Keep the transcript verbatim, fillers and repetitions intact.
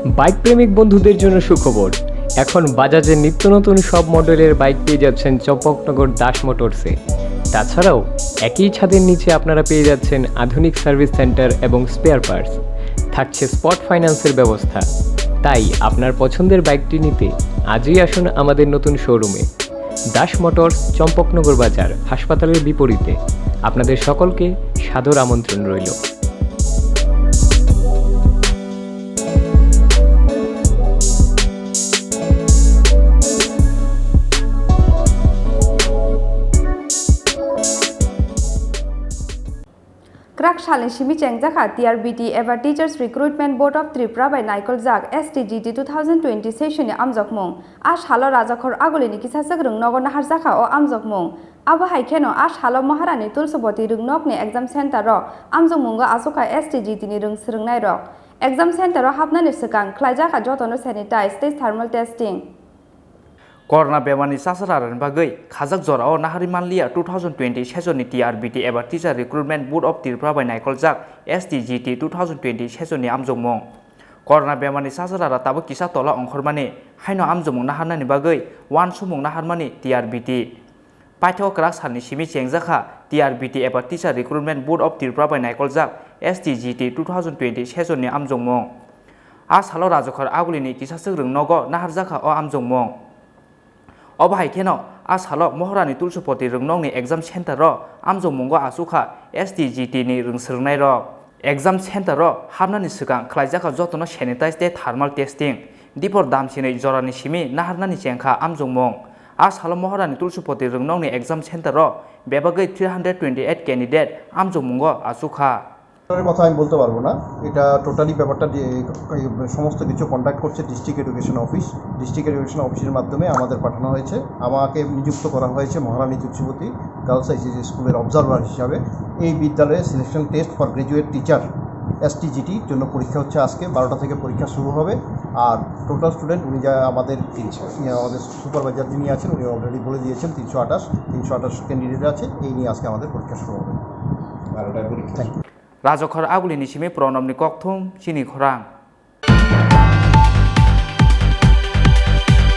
বাইক প্রেমিক বন্ধুদের জন্য সুখবর। এখন বাজাজের নিত্য নতুন সব মডেলের বাইক পেয়ে যাচ্ছেন চম্পকনগর দাস মোটরসে। তাছাড়াও একই ছাদের নিচে আপনারা পেয়ে যাচ্ছেন আধুনিক সার্ভিস সেন্টার এবং স্পেয়ার পার্টস। থাকছে স্পট ফাইন্যান্সের ব্যবস্থা। তাই আপনার পছন্দের বাইকটি নিতে আজই আসুন আমাদের নতুন শোরুমে। দাস মোটরস, চম্পকনগর বাজার, হাসপাতালের বিপরীতে। আপনাদের সকলকে সাদর আমন্ত্রণ রইল। Kwrak salni simi chengjakha T R B T eba Teachers Recruitment Board of Tripura bai naikoljak S T G T two thousand twenty session ni amjokmung. A salo Rajakhor Agulini kisaswk rwngnogo naharjakha o amjokmung. Abo hai kheno a salo Maharani Tulsipoti rwngnokni exam center o amjokmungo achukha S T G T ni rwng swrwngnairok. Exam center o hapnani swkang khlaijakha jotono sanitize tei thermal testing. Corona bemarni chasararani bagwi khajak jorao naharwi manliya two thousand twenty session ni T R B T eba Teacher Recruitment Board of Tripura bai naikoljak S T G T two thousand twenty session ni amjokmung. Corona bemarni chasarara tabuk kisa tola ongkhormani haino amjokmung naharnani bagwi uansukmung naharmani T R B T. Paithago kwrak salni simi chengjakha T R B T eba Teacher Recruitment Board of Tripura bai naikoljak S T G T two thousand twenty session ni amjokmung. A salo Rajakhor Agulini kisaswk rwngnogo naharjakha o amjokmung. Obo hai kheno a salo Maharani Tulsipoti rwngnokni exam center o amjokmungo achukha S T G T ni rwng swrwngnairok. Exam center o hapnani swkang khlaijakha jotono sanitize tei thermal testing. Dipor damsinwi jorani simi naharnani chengkha amjokmung. A salo Maharani Tulsipoti rwngnokni exam center o bebagwi three hundred twenty eight candidate amjokmungo achukha. এটার কথা আমি বলতে পারবো না, এটা টোটালি ব্যাপারটা ডি-, এই সমস্ত কিছু কন্ডাক্ট করছে district education office. District education অফিসের মাধ্যমে আমাদের পাঠানো হয়েছে, আমাকে নিযুক্ত করা হয়েছে মহারানী তুলসীবতী গার্লস এইচএসসি স্কুলের অবজারভার হিসাবে। এই বিদ্যালয়ে selection test for graduate teacher, এসটিজিটির জন্য পরীক্ষা হচ্ছে আজকে বারোটা থেকে পরীক্ষা শুরু হবে। আর টোটাল স্টুডেন্ট উনি যা আমাদের তিনশো। ইয়ে, আমাদের সুপারভাইজার যিনি আছেন উনি অলরেডি বলে দিয়েছেন তিনশো আঠাশ, তিনশো আঠাশ ক্যান্ডিডেট আছে, এই নিয়ে আজকে আমাদের পরীক্ষা শুরু হবে। বারোটায় পরীক্ষা। Thank you. Rajakhor Agulini simi Pranobni kokthum chini khorang.